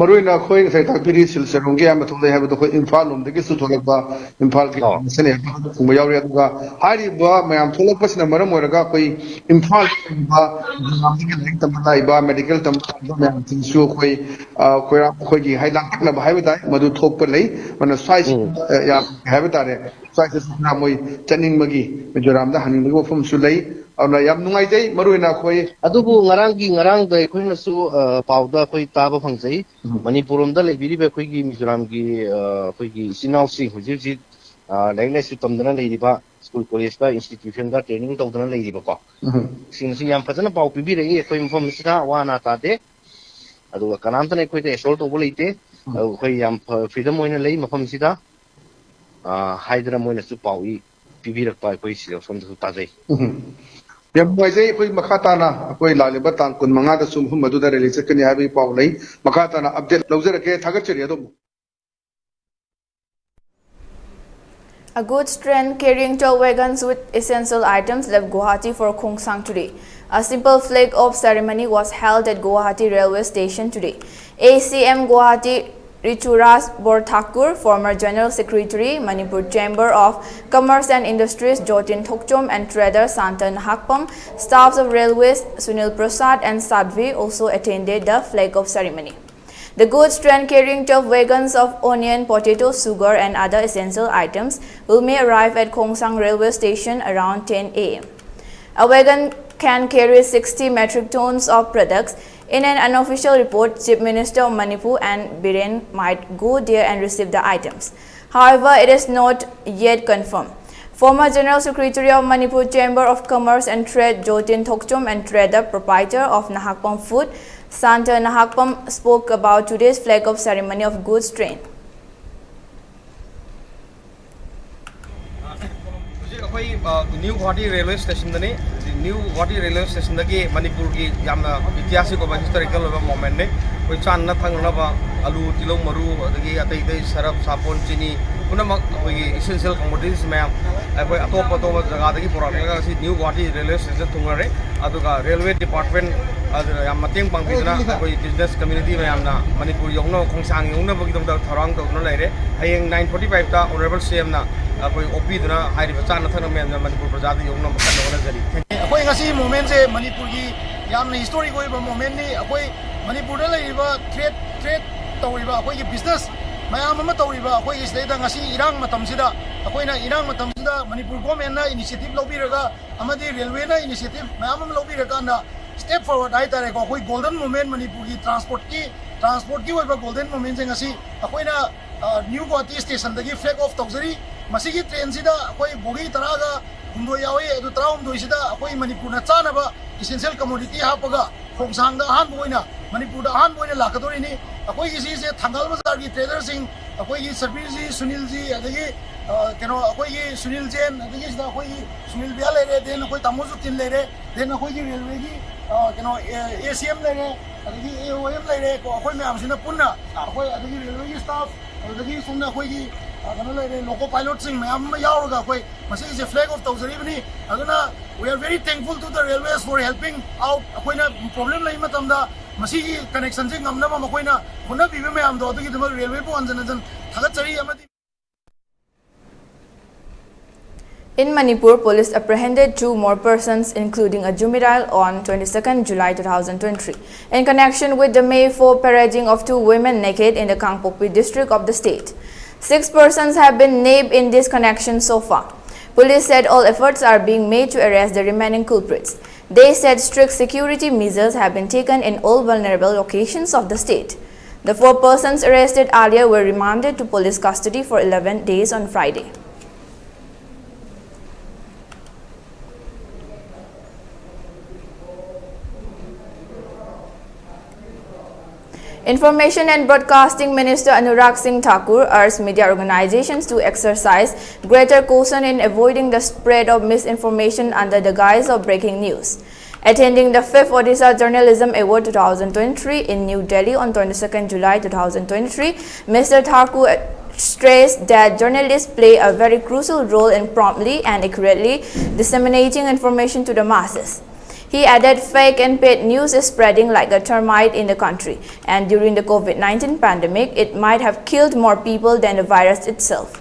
ꯃꯔꯨ ꯑꯣꯏꯅ ꯑꯩꯈꯣꯏ ꯉꯁꯥꯏ ꯇꯥꯛꯄꯤꯔꯤ, ꯁꯤꯜꯆꯔꯔꯣꯝꯒꯤ ꯑꯌꯥꯝꯕ ꯊꯣꯛꯂꯛꯑꯦ ꯍꯥꯏꯕꯗꯣ ꯑꯩꯈꯣꯏ ꯏꯝꯐꯥꯜ ꯂꯣꯝꯗꯒꯤꯁꯨ ꯊꯣꯛꯂꯛꯄ, ꯏꯝꯐꯥꯜꯒꯤ ꯃꯁꯦꯜ ꯑꯌꯥꯝꯕ ꯐꯪꯕ ꯌꯥꯎꯔꯤ꯫ ꯑꯗꯨꯒ ꯍꯥꯏꯔꯤꯕ ꯃꯌꯥꯝ ꯊꯣꯛꯂꯛꯄꯁꯤꯅ ꯃꯔꯝ ꯑꯣꯏꯔꯒ ꯑꯩꯈꯣꯏ ꯏꯝꯐꯥꯜꯗ ꯂꯩꯔꯤꯕ ꯃꯤꯖꯣꯔꯥꯝꯗꯒꯤ ꯂꯥꯏꯔꯤꯛ ꯇꯝꯕ ꯂꯥꯛꯏꯕ, ꯃꯦꯗꯤꯀꯦꯜ ꯇꯝꯕ ꯂꯥꯛꯏꯕ ꯃꯌꯥꯝꯁꯤꯡꯁꯨ ꯑꯩꯈꯣꯏ ꯑꯩꯈꯣꯏꯒꯤ ꯍꯥꯏ ꯂꯥꯡꯇꯛꯅꯕ ꯍꯥꯏꯕ ꯇꯥꯏ, ꯃꯗꯨ ꯊꯣꯛꯄ ꯂꯩ꯫ ꯃꯗꯨꯅ ꯁ꯭ꯋꯥꯏꯁꯤ ꯌꯥꯝ ꯍꯥꯏꯕ ꯇꯥꯔꯦ, ꯁ꯭ꯋꯥꯏꯁꯤꯁꯨ ꯈꯔ ꯃꯣꯏ ꯆꯠꯅꯤꯡꯕꯒꯤ, ꯃꯤꯖꯣꯔꯥꯝꯗ ꯍꯟꯅꯤꯡꯕꯒꯤ ꯋꯥꯐꯝꯁꯨ ꯂꯩ꯫ ꯑꯗꯨꯅ ꯌꯥꯝ ꯅꯨꯡꯉꯥꯏꯖꯩ꯫ ꯃꯔꯨ ꯑꯣꯏꯅ ꯑꯩꯈꯣꯏ ꯑꯗꯨꯕꯨ ꯉꯔꯥꯡꯒꯤ ꯉꯔꯥꯡꯗ ꯑꯩꯈꯣꯏꯅꯁꯨ ꯄꯥꯎꯗ ꯑꯩꯈꯣꯏ ꯇꯥꯕ ꯐꯪꯖꯩ, ꯃꯅꯤꯄꯨꯔ ꯂꯣꯝꯗ ꯂꯩꯕꯤꯔꯤꯕ ꯑꯩꯈꯣꯏꯒꯤ ꯃꯤꯖꯣꯔꯥꯝꯒꯤ ꯑꯩꯈꯣꯏꯒꯤ ꯏꯆꯤꯟ ꯏꯅꯥꯎꯁꯤꯡ ꯍꯧꯖꯤꯛ ꯍꯧꯖꯤꯛ ꯂꯥꯏꯔꯤꯛ ꯂꯥꯏꯁꯨ ꯇꯝꯗꯅ ꯂꯩꯔꯤꯕ, ꯁ꯭ꯀꯨꯜ ꯀꯣꯂꯦꯖꯇ ꯏꯟꯁꯇꯤꯇ꯭ꯌꯨꯁꯟꯗ ꯇ꯭ꯔꯦꯅꯤꯡ ꯇꯧꯗꯅ ꯂꯩꯔꯤꯕꯀꯣ, ꯁꯤꯡꯁꯤ ꯌꯥꯝ ꯐꯖꯅ ꯄꯥꯎ ꯄꯤꯕꯤꯔꯛꯏ꯫ ꯑꯩꯈꯣꯏ ꯃꯐꯝ ꯑꯁꯤꯗ ꯑꯋꯥ ꯑꯅꯥ ꯇꯥꯗꯦ, ꯑꯗꯨꯒ ꯀꯅꯥꯝꯇꯅ ꯑꯩꯈꯣꯏꯗ ꯑꯦꯁꯣꯜ ꯇꯧꯕ ꯂꯩꯇꯦ꯫ ꯑꯩꯈꯣꯏ ꯌꯥꯝ ꯐ꯭ꯔꯤꯗꯝ ꯑꯣꯏꯅ ꯂꯩ ꯃꯐꯝꯁꯤꯗ ꯍꯥꯏꯗꯅ ꯃꯣꯏꯅꯁꯨ ꯄꯥꯎ ꯏ ꯄꯤꯕꯤꯔꯛꯄ ꯑꯩꯈꯣꯏ ꯁꯤꯗ ꯁꯣꯝꯗꯁꯨ ꯇꯥꯖꯩ꯫ ꯌꯥꯝ ꯅꯨꯡꯉꯥꯏꯖꯩ꯫ ꯑꯩꯈꯣꯏ ꯃꯈꯥ ꯇꯥꯅ ꯑꯩꯈꯣꯏ ꯂꯥꯛꯂꯤꯕ ꯇꯥꯡ ꯀꯨꯟ ꯃꯉꯥꯗꯁꯨ ꯃꯐꯝ ꯑꯗꯨꯗ ꯔꯦꯂꯤ ꯆꯠꯀꯅꯤ ꯍꯥꯏꯕꯒꯤ ꯄꯥꯎ ꯂꯩ꯫ ꯃꯈꯥ ꯇꯥꯅ ꯑꯞꯗꯦꯠ ꯂꯧꯖꯔꯛꯀꯦ꯫ ꯊꯥꯒꯠꯆꯔꯤ ꯑꯗꯣꯝꯕꯨ꯫ A goods train carrying twelve wagons with essential items left Guwahati for Khongsang today. A simple flag-off ceremony was held at Guwahati railway station today. A C M Guwahati Richuraj Borthakur, former General Secretary, Manipur Chamber of Commerce and Industries Jotin Thokchom and trader Santan Hakpam, staffs of railways Sunil Prasad and Sadhvi also attended the flag-off ceremony. The goods train carrying twelve wagons of onion, potato, sugar and other essential items will may arrive at Khongsang railway station around ten A M. A wagon can carry sixty metric tons of products. In an unofficial report, Chief Minister of Manipur and Biren might go there and receive the items. However, it is not yet confirmed. Former General Secretary of Manipur Chamber of Commerce and Trade Jotin Thokchom and trader proprietor of Nahakpam Food, Santa Nahakpam, spoke about today's flag off ceremony of goods train. ꯍꯧꯖꯤꯛ ꯑꯩꯈꯣꯏ new Guwahati railway ꯁ꯭ꯇꯦꯁꯟꯗꯅꯤ꯫ New Guwahati railway ꯁ꯭ꯇꯦꯁꯟꯗꯒꯤ ꯃꯅꯤꯄꯨꯔꯒꯤ ꯌꯥꯝꯅ ꯏꯇꯤꯍꯥꯁꯤꯛ ꯑꯣꯏꯕ, historical ꯑꯣꯏꯕ ꯃꯣꯃꯦꯟꯅꯤ꯫ ꯑꯩꯈꯣꯏ ꯆꯥꯅ ꯊꯛꯅꯅꯕ ꯑꯂꯨ, ꯇꯤꯜꯍꯧ ꯃꯔꯨ, ꯑꯗꯒꯤ ꯑꯇꯩ ꯑꯇꯩ ꯁꯔꯞ, ꯁꯥꯄꯣꯟ, ꯆꯤꯅꯤ, ꯄꯨꯝꯅꯃꯛ ꯑꯩꯈꯣꯏꯒꯤ ꯏꯁꯦꯟꯁꯤꯌꯦꯜ ꯀꯃꯣꯗꯤꯇꯤꯁ ꯃꯌꯥꯝ ꯑꯩꯈꯣꯏ ꯑꯇꯣꯞ ꯑꯇꯣꯞꯄ ꯖꯒꯥꯗꯒꯤ ꯄꯨꯔꯛꯂꯒ ꯉꯁꯤ ꯅ꯭ꯌꯨ ꯒꯨꯋꯥꯍꯥꯇꯤ ꯔꯦꯜꯋꯦ ꯁ꯭ꯇꯦꯁꯟꯗ ꯊꯨꯡꯂꯔꯦ꯫ ꯑꯗꯨꯒ ꯔꯦꯜꯋꯦ ꯗꯤꯄꯥꯔꯠꯃꯦꯟ ꯑꯗꯨꯅ ꯌꯥꯝ ꯃꯇꯦꯡ ꯄꯥꯡꯕꯤꯗꯨꯅ ꯑꯩꯈꯣꯏ ꯕꯤꯖꯤꯅꯦꯁ ꯀꯝꯃ꯭ꯌꯨꯅꯤꯇꯤ ꯃꯌꯥꯝꯅ ꯃꯅꯤꯄꯨꯔ ꯌꯧꯅꯕ, ꯈꯣꯡꯁꯥꯡ ꯌꯧꯅꯕꯒꯤꯗꯃꯛꯇ ꯊꯧꯔꯥꯡ ꯇꯧꯗꯨꯅ ꯂꯩꯔꯦ꯫ ꯍꯌꯦꯡ ꯅꯥꯏꯟ ꯐꯣꯔꯇꯤ ꯐꯥꯏꯚꯇ ꯑꯣꯅꯔꯦꯕꯜ ꯁꯤ ꯑꯦꯝꯅ ꯑꯩꯈꯣꯏ ꯑꯣꯛꯄꯤꯗꯨꯅ ꯍꯥꯏꯔꯤꯕ ꯆꯥꯅ ꯊꯛꯅꯕ ꯃꯌꯥꯝꯅ ꯃꯅꯤꯄꯨꯔ ꯄ꯭ꯔꯖꯥꯗ ꯌꯧꯅꯕ ꯀꯟꯅ ꯍꯣꯠꯅꯖꯔꯤ꯫ Thank you. ꯑꯩꯈꯣꯏ ꯉꯁꯤ ꯃꯣꯃꯦꯟꯁꯦ ꯃꯅꯤꯄꯨꯔꯒꯤ ꯌꯥꯝꯅ ꯍꯤꯁꯇꯣꯔꯤꯛ ꯑꯣꯏꯕ ꯃꯣꯃꯦꯟꯅꯤ꯫ ꯑꯩꯈꯣꯏ ꯃꯅꯤꯄꯨꯔꯗ ꯂꯩꯔꯤꯕ ꯇ꯭ꯔꯦꯠ ꯇ꯭ꯔꯦꯠ ꯇꯧꯔꯤꯕ ꯑꯩꯈꯣꯏꯒꯤ ꯕꯤꯖꯤꯅꯦꯁ ꯃꯌꯥꯝ ꯑꯃ ꯇꯧꯔꯤꯕ ꯑꯩꯈꯣꯏꯒꯤ ꯁꯤꯗꯩꯗ ꯉꯁꯤ ꯏꯔꯥꯡ ꯃꯇꯝꯁꯤꯗ ꯑꯩꯈꯣꯏꯅ ꯏꯔꯥꯡ ꯃꯇꯝꯁꯤꯗ ꯃꯅꯤꯄꯨꯔ ꯒꯣꯔꯃꯦꯟꯅ ꯏꯅꯤꯁꯤꯌꯦꯇꯤꯚ ꯂꯧꯕꯤꯔꯒ ꯑꯃꯗꯤ ꯔꯦꯜꯋꯦꯅ ꯏꯅꯤꯁꯤꯌꯦꯇꯤꯚ ꯃꯌꯥꯝ ꯑꯃ ꯂꯧꯕꯤꯔꯀꯥꯟꯗ ꯁ꯭ꯇꯦꯞ ꯐꯣꯔꯋꯥꯔꯗ ꯍꯥꯏꯇꯥꯔꯦꯀꯣ, ꯑꯩꯈꯣꯏ ꯒꯣꯜꯗꯟ ꯃꯣꯃꯦꯟ ꯃꯅꯤꯄꯨꯔꯒꯤ ꯇ꯭ꯔꯥꯟꯁꯄꯣꯔꯠꯀꯤ ꯇ꯭ꯔꯥꯟꯁꯄꯣꯔꯠꯀꯤ ꯑꯣꯏꯕ ꯒꯣꯜꯗꯟ ꯃꯣꯃꯦꯟꯁꯦ ꯉꯁꯤ ꯑꯩꯈꯣꯏꯅ ꯅ꯭ꯌꯨ ꯒꯨꯋꯥꯍꯥꯇꯤ ꯁ꯭ꯇꯦꯁꯟꯗꯒꯤ ꯐ꯭ꯂꯦꯒ ꯑꯣꯐ ꯇꯧꯖꯔꯤ꯫ ꯃꯁꯤꯒꯤ ꯇ꯭ꯔꯦꯟꯁꯤꯗ ꯑꯩꯈꯣꯏ ꯕꯣꯒꯤ ꯇꯔꯥꯒ ꯍꯨꯝꯗꯣꯏ ꯌꯥꯎꯏ꯫ ꯑꯗꯨ ꯇꯔꯥꯍꯨꯝꯗꯣꯏꯁꯤꯗ ꯑꯩꯈꯣꯏ ꯃꯅꯤꯄꯨꯔꯅ ꯆꯥꯅꯕ ꯏꯁꯦꯟꯁꯤꯌꯦꯜ ꯀꯃꯣꯗꯤꯇꯤ ꯍꯥꯞꯄꯒ ꯈꯣꯡꯁꯥꯡꯗ ꯑꯍꯥꯟꯕ ꯑꯣꯏꯅ ꯃꯅꯤꯄꯨꯔꯗ ꯑꯍꯥꯟꯕ ꯑꯣꯏꯅ ꯂꯥꯛꯀꯗꯧꯔꯤꯅꯤ꯫ ꯑꯩꯈꯣꯏꯒꯤ ꯁꯤꯁꯦ ꯊꯪꯒꯥꯜ ꯕꯖꯥꯔꯒꯤ ꯇ꯭ꯔꯦꯗꯔꯁꯤꯡ, ꯑꯩꯈꯣꯏꯒꯤ ꯁꯕꯤꯔꯖꯤ, ꯁꯨꯅꯤꯜꯖꯤ, ꯑꯗꯒꯤ ꯀꯩꯅꯣ ꯑꯩꯈꯣꯏꯒꯤ ꯁꯨꯅꯤꯜ ꯖꯦꯟ, ꯑꯗꯒꯤ ꯁꯤꯗ ꯑꯩꯈꯣꯏꯒꯤ ꯁꯨꯅꯤꯜ ꯕꯤꯌꯥ ꯂꯩꯔꯦ, ꯗꯦꯟ ꯑꯩꯈꯣꯏ ꯇꯥꯃꯣ ꯖꯨꯇꯤꯟ ꯂꯩꯔꯦ, ꯗꯦꯟ ꯑꯩꯈꯣꯏꯒꯤ ꯔꯦꯜꯋꯦꯒꯤ ꯀꯩꯅꯣ ꯑꯦ ꯁꯤ ꯑꯦꯝ ꯂꯩꯔꯦ, ꯑꯗꯒꯤ ꯑꯦ ꯑꯣ ꯑꯦꯝ ꯂꯩꯔꯦ꯫ ꯀꯣ ꯑꯩꯈꯣꯏ ꯃꯌꯥꯝꯁꯤꯅ ꯄꯨꯟꯅ ꯑꯩꯈꯣꯏ ꯑꯗꯒꯤ ꯔꯦꯜꯋꯦꯒꯤ ꯁ꯭ꯇꯥꯐ, ꯑꯗꯒꯤ ꯁꯣꯝꯗ ꯑꯩꯈꯣꯏꯒꯤ ꯀꯩꯅꯣ ꯂꯩꯔꯦ, ꯂꯣꯀꯣ ꯄꯥꯏꯂꯣꯠꯁꯤꯡ ꯃꯌꯥꯝ ꯑꯃ ꯌꯥꯎꯔꯒ ꯑꯩꯈꯣꯏ ꯃꯁꯤꯒꯤꯁꯦ ꯐ꯭ꯂꯦꯒ ꯑꯣꯐ ꯇꯧꯖꯔꯤꯕꯅꯤ꯫ ꯑꯗꯨꯅ we are very thankful to the railways for helping out꯫ ꯑꯩꯈꯣꯏꯅ ꯄ꯭ꯔꯣꯕ꯭ꯂꯦꯝ ꯂꯩꯕ ꯃꯇꯝꯗ ꯃꯁꯤꯒꯤ ꯀꯅꯦꯛꯁꯟꯁꯦ ꯉꯝꯅꯕ ꯃꯈꯣꯏꯅ ꯍꯣꯠꯅꯕꯤꯕ ꯃꯌꯥꯝꯗꯣ ꯑꯗꯨꯒꯤꯗꯃꯛ ꯔꯦꯜꯋꯦꯕꯨ ꯍꯟꯖꯟ ꯍꯟꯖꯟ ꯊꯥꯒꯠꯆꯔꯤ꯫ ꯑꯃꯗꯤ In Manipur, police apprehended two more persons, including a juvenile, on twenty-second July two thousand twenty-three, in connection with the May four parading of two women naked in the Kangpokpi district of the state. Six persons have been nabbed in this connection so far. Police said all efforts are being made to arrest the remaining culprits. They said strict security measures have been taken in all vulnerable locations of the state. The four persons arrested earlier were remanded to police custody for eleven days on Friday. Information and Broadcasting Minister Anurag Singh Thakur urged media organizations to exercise greater caution in avoiding the spread of misinformation under the guise of breaking news. Attending the fifth Odisha Journalism Award twenty twenty-three in New Delhi on twenty-second July twenty twenty-three, Mister Thakur stressed that journalists play a very crucial role in promptly and accurately disseminating information to the masses. He added, "Fake and paid news is spreading like a termite in the country, and during the COVID nineteen pandemic, it might have killed more people than the virus itself."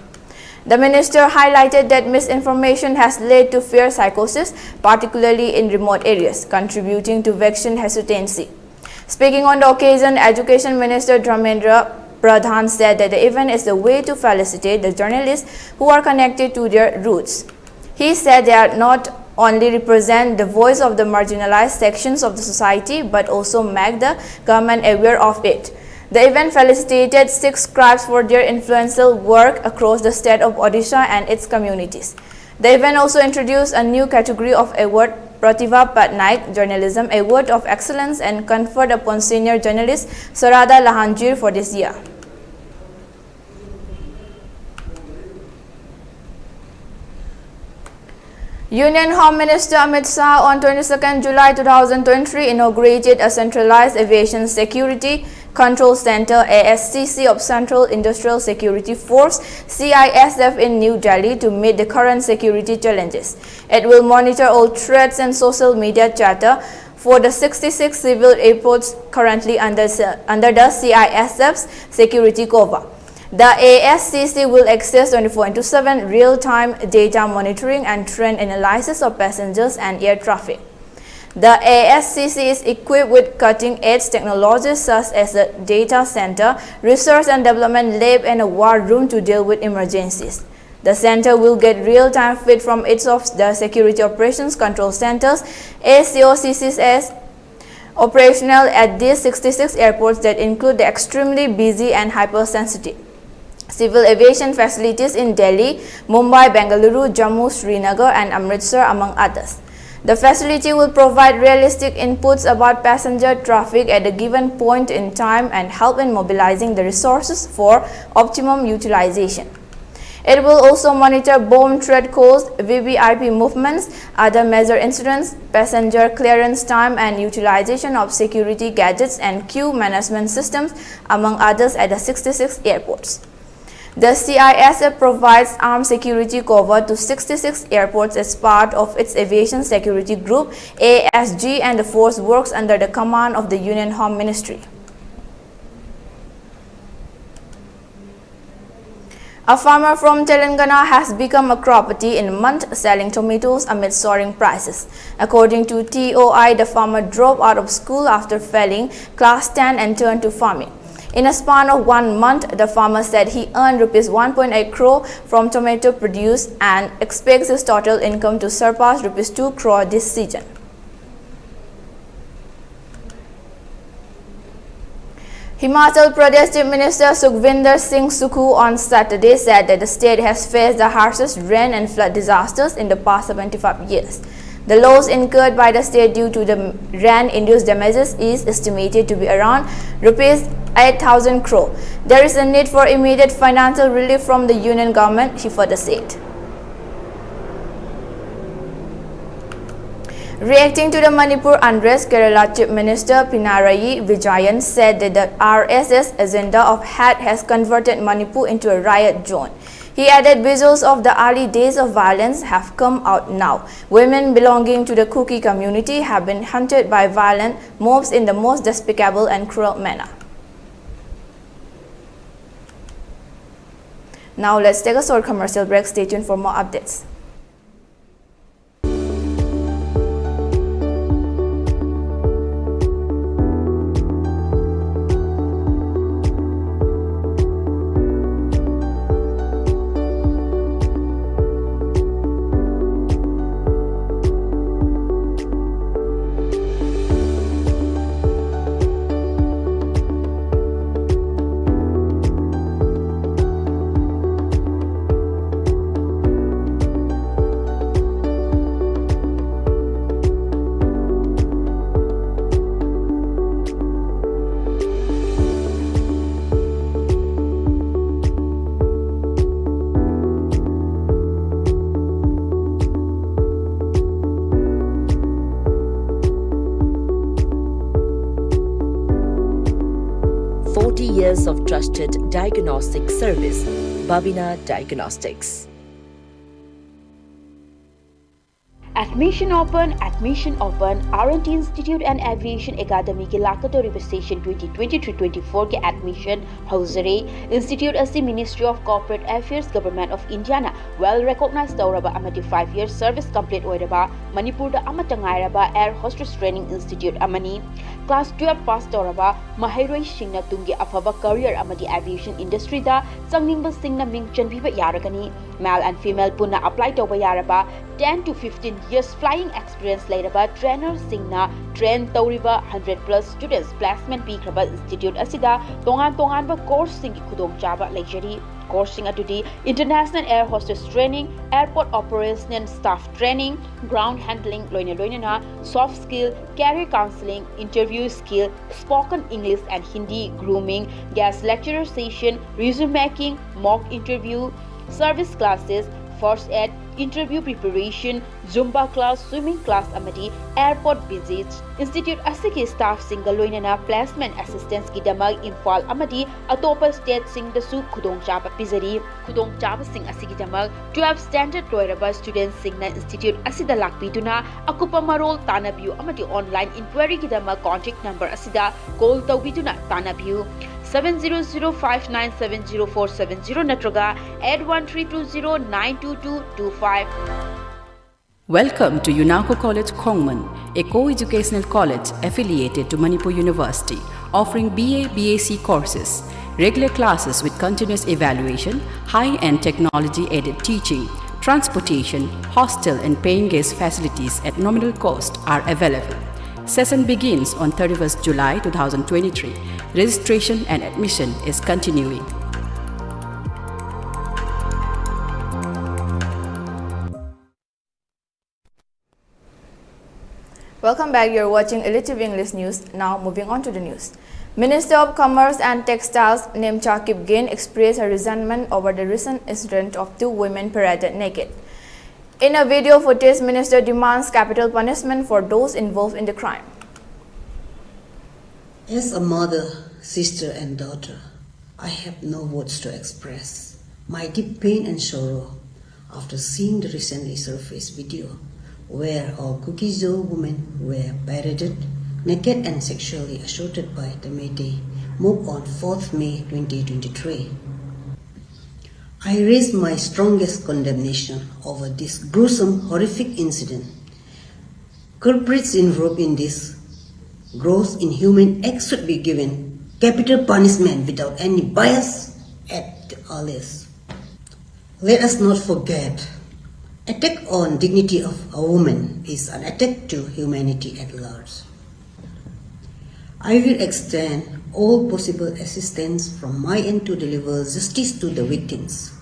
The minister highlighted that misinformation has led to fear psychosis, particularly in remote areas, contributing to vaccine hesitancy. Speaking on the occasion, Education Minister Dharmendra Pradhan said that the event is a way to felicitate the journalists who are connected to their roots. He said they are not only represent the voice of the marginalized sections of the society but also make the government aware of it. The event felicitated six scribes for their influential work across the state of Odisha and its communities. The event also introduced a new category of award, Pratibha Patnaik Journalism Award of Excellence, and conferred upon senior journalist Sarada Lahanjir for this year. Union Home Minister Amit Shah on twenty-second July twenty twenty-three inaugurated a centralized aviation security control center, A S C C, of Central Industrial Security Force, C I S F, in New Delhi to meet the current security challenges. It will monitor all threats and social media chatter for the sixty-six civil airports currently under, under the C I S F's security cover. The A S C C will access twenty-four into seven real-time data monitoring and trend analysis of passengers and air traffic. The A S C C is equipped with cutting-edge technologies such as a data center, research and development lab, and a war room to deal with emergencies. The center will get real-time feed from each of the security operations control centers, S C O C Cs, operational at these sixty-six airports that include the extremely busy and hypersensitive civil aviation facilities in Delhi, Mumbai, Bengaluru, Jammu, Srinagar, and Amritsar, among others. The facility will provide realistic inputs about passenger traffic at a given point in time and help in mobilizing the resources for optimum utilization. It will also monitor bomb threat calls, V V I P movements, other major incidents, passenger clearance time, and utilization of security gadgets and queue management systems, among others, at the sixty-six airports. The C I S F provides armed security cover to sixty-six airports as part of its Aviation Security Group, A S G, and the force works under the command of the Union Home Ministry. A farmer from Telangana has become a crorepati in a month, selling tomatoes amid soaring prices. According to T O I, the farmer dropped out of school after failing class ten and turned to farming. In a span of one month, the farmer said he earned rupees one point eight crore from tomato produce and expects his total income to surpass rupees two crore this season. Himachal Pradesh Chief Minister Sukhvinder Singh Sukhu on Saturday said that the state has faced the harshest rain and flood disasters in the past seventy-five years. The loss incurred by the state due to the rain-induced damages is estimated to be around rupees eight thousand crore. There is a need for immediate financial relief from the union government, he further said. Reacting to the Manipur unrest, Kerala Chief Minister Pinarayi Vijayan said that the R S S agenda of hate has converted Manipur into a riot zone. He added, visuals of the early days of violence have come out now. Women belonging to the Kuki community have been hunted by violent mobs in the most despicable and cruel manner. Now let's take a short commercial break. Stay tuned for more updates. forty years of trusted diagnostic service, Babina Diagnostics. Admission open, admission open. R and T Institute and Aviation Academy ꯒꯤ ꯂꯥꯛꯀꯗꯧꯔꯤꯕ session twenty twenty-three twenty-four ꯒꯤ admission ꯍꯧꯖꯔꯦ꯫ Institute ꯑꯁꯤ Ministry of Corporate Affairs, Government of India ꯅ well recognized ꯇꯧꯔꯕ ꯑꯃꯗꯤ five year service complete ꯑꯣꯏꯔꯕ ꯃꯅꯤꯄꯨꯔꯗ ꯑꯃꯠꯇ ꯉꯥꯏꯔꯕ air hostess training institute ꯑꯃꯅꯤ꯫ Class twelve pass ꯇꯧꯔꯕ ꯃꯍꯩꯔꯣꯏꯁꯤꯡꯅ ꯇꯨꯡꯒꯤ ꯑꯐꯕ career ꯑꯃꯗꯤ aviation industry ꯗ ꯆꯪꯅꯤꯡꯕꯁꯤꯡꯅ ꯃꯤꯡ ꯆꯟꯕꯤꯕ ꯌꯥꯔꯒꯅꯤ꯫ Male and female ꯄꯨꯟꯅ apply ꯇꯧꯕ ꯌꯥꯔꯕ ten to fifteen years flying experience ꯂꯩꯔꯕ trainer ꯁꯤꯡꯅ train ꯇꯧꯔꯤꯕ hundred plus students placement ꯄꯤꯈ꯭ꯔꯕ institute ꯑꯁꯤꯗ ꯇꯣꯉꯥꯟ ꯇꯣꯉꯥꯟꯕ course ꯁꯤꯡꯒꯤ ꯈꯨꯗꯣꯡꯆꯥꯕ ꯂꯩꯖꯔꯤ꯫ Course ꯁꯤꯡ ꯑꯗꯨꯗꯤ International Air Hostess Training, Airport Operational Staff Training, Ground Handling ꯂꯣꯏꯅ ꯂꯣꯏꯅꯅ soft skill, career counseling, interview skill, spoken English and Hindi, grooming, guest lecturer session, resume making, mock interview, service classes, first aid, interview preparation, Zumba class, swimming class ꯑꯃꯗꯤ airport visits꯫ Institute ꯑꯁꯤꯒꯤ staff ꯁꯤꯡꯒ ꯂꯣꯏꯅꯅ placement assistance ꯀꯤꯗꯃꯛ ꯏꯝꯐꯥꯜ ꯑꯃꯗꯤ ꯑꯇꯣꯞꯄ state ꯁꯤꯡꯗꯁꯨ ꯈꯨꯗꯣꯡꯆꯥꯕ ꯄꯤꯖꯔꯤ꯫ ꯈꯨꯗꯣꯡꯆꯥꯕꯁꯤꯡ ꯑꯁꯤꯒꯤꯗꯃꯛ twelve standard ꯂꯣꯏꯔꯕ student ꯁꯤꯡꯅ institute ꯑꯁꯤꯗ ꯂꯥꯛꯄꯤꯗꯨꯅ ꯑꯀꯨꯞꯄ ꯃꯔꯣꯜ ꯇꯥꯟꯅꯕꯤꯌꯨ ꯑꯃꯗꯤ online inquiry ꯒꯤꯗꯃꯛ contact number ꯑꯁꯤꯗ call ꯇꯧꯕꯤꯗꯨꯅ ꯇꯥꯟꯅꯕꯤꯌꯨ꯫ Seven zero zero five nine seven zero four seven zero ꯅꯠꯇ꯭ꯔꯒ eight one three two zero nine two two two five꯫ Welcome to UNACO College Khongman, a co-educational college affiliated to Manipur University, offering B A, B S C courses, regular classes with continuous evaluation, high-end technology-aided teaching, transportation, hostel and paying guest facilities at nominal cost are available. Session begins on thirty-first July two thousand twenty-three. Registration and admission is continuing. Welcome back. You're watching Elite T V English News. Now, moving on to the news. Minister of Commerce and Textiles Nemcha Kipgen expressed her resentment over the recent incident of two women paraded naked. In a video footage, Minister demands capital punishment for those involved in the crime. As a mother, Sister and daughter, I have no words to express my deep pain and sorrow after seeing the recently surfaced video where all Kuki-Zo women were paraded naked and sexually assaulted by the Meitei mob on fourth May twenty twenty-three. I raise my strongest condemnation over this gruesome, horrific incident. Culprits involved in this gross, inhuman act should be given capital punishment without any bias at the earliest. Let us not forget, attack on dignity of a woman is an attack to humanity at large. I will extend all possible assistance from my end to deliver justice to the victims.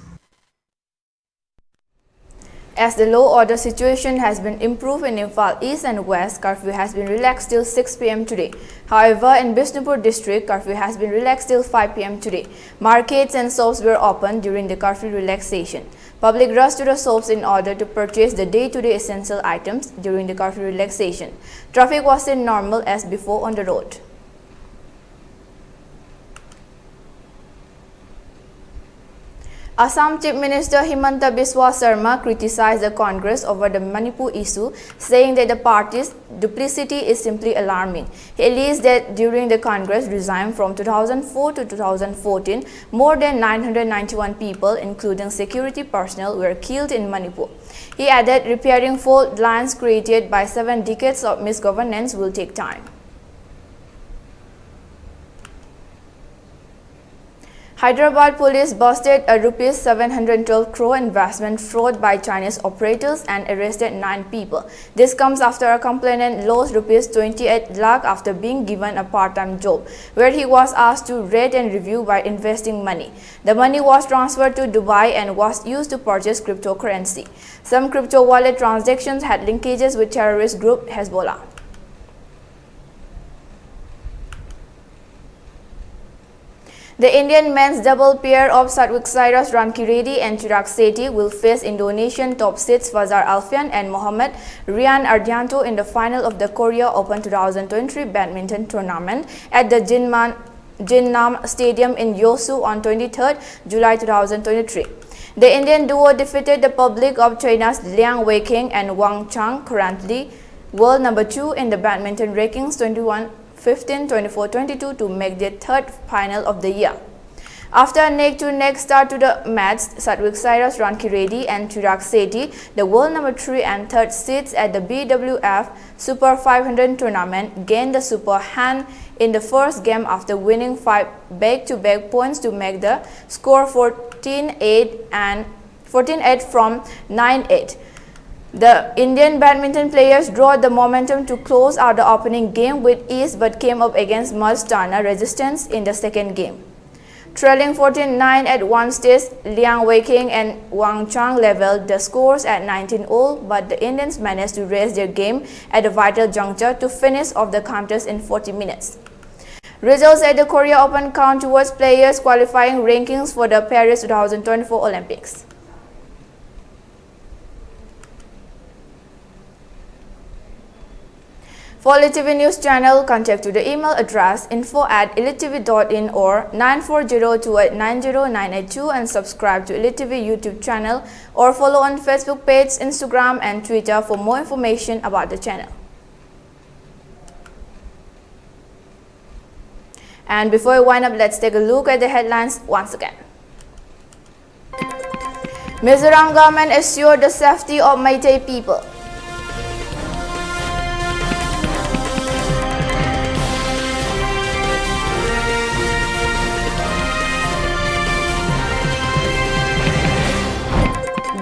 As the law order situation has been improved in Imphal East and West, curfew has been relaxed till six p m today. However, in Bishnupur district, curfew has been relaxed till five p m today. Markets and shops were open during the curfew relaxation. Public rushed to the shops in order to purchase the day-to-day essential items during the curfew relaxation. Traffic was seen normal as before on the road. Assam Chief Minister Himanta Biswa Sarma criticized the Congress over the Manipur issue, saying that the party's duplicity is simply alarming. He alleged that during the Congress regime from two thousand four to two thousand fourteen, more than nine hundred ninety-one people, including security personnel, were killed in Manipur. He added, repairing fault lines created by seven decades of misgovernance will take time. Hyderabad police busted a rupees seven hundred twelve crore investment fraud by Chinese operators and arrested nine people. This comes after a complainant lost rupees twenty-eight lakh after being given a part-time job, where he was asked to read and review by investing money. The money was transferred to Dubai and was used to purchase cryptocurrency. Some crypto wallet transactions had linkages with terrorist group Hezbollah. The Indian men's double pair of Satwik Sairas Rankireddy and Chirag Shetty will face Indonesian top seeds Fajar Alfian and Mohammad Rian Ardianto in the final of the Korea Open two thousand twenty-three badminton tournament at the Jinman Jinnam Stadium in Yeosu on twenty-third July two thousand twenty-three. The Indian duo defeated the public of China's Liang Weiqing and Wang Chang, currently world number two in the badminton rankings, twenty-one fifteen, twenty-four twenty-two, to make their third final of the year. After a neck-to-neck start to the match, Satwik Sairaj, Ranki Reddy and Chirag Shetty, the world number three and third seeds at the B W F Super five hundred tournament, gained the super hand in the first game after winning five back-to-back points to make the score fourteen eight and fourteen eight from nine eight. The Indian badminton players brought the momentum to close out the opening game with ease but came up against much stunner resistance in the second game. Trailing fourteen nine at one stage, Liang Weiqing and Wang Chang leveled the scores at nineteen all, but the Indians managed to raise their game at a vital juncture to finish off the contest in forty minutes. Results at the Korea Open count towards players qualifying rankings for the Paris two thousand twenty-four Olympics. For Elite T V News Channel, contact to the email address info at elite T V dot in or nine four zero two eight nine zero nine eight two and subscribe to Elite T V YouTube channel or follow on Facebook page, Instagram and Twitter for more information about the channel. And before we wind up, let's take a look at the headlines once again. Mizoram government assured the safety of Meitei people.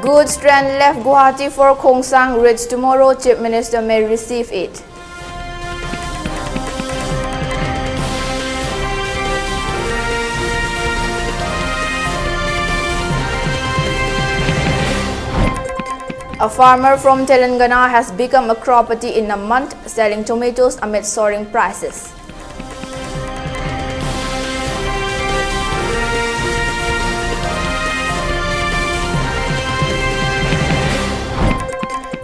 Goods train left Guwahati for Khongsang, reach tomorrow, Chief Minister may receive it. A farmer from Telangana has become a crorepati in a month, selling tomatoes amid soaring prices.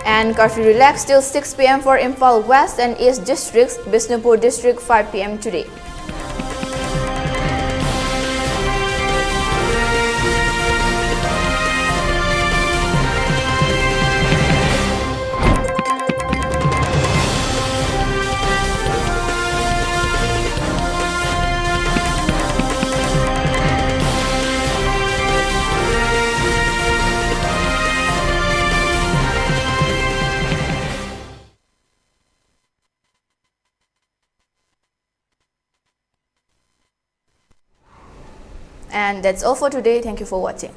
And curfew relaxed till six p m for Imphal West and East districts, Bishnupur district five p m today. And that's all for today. Thank you for watching.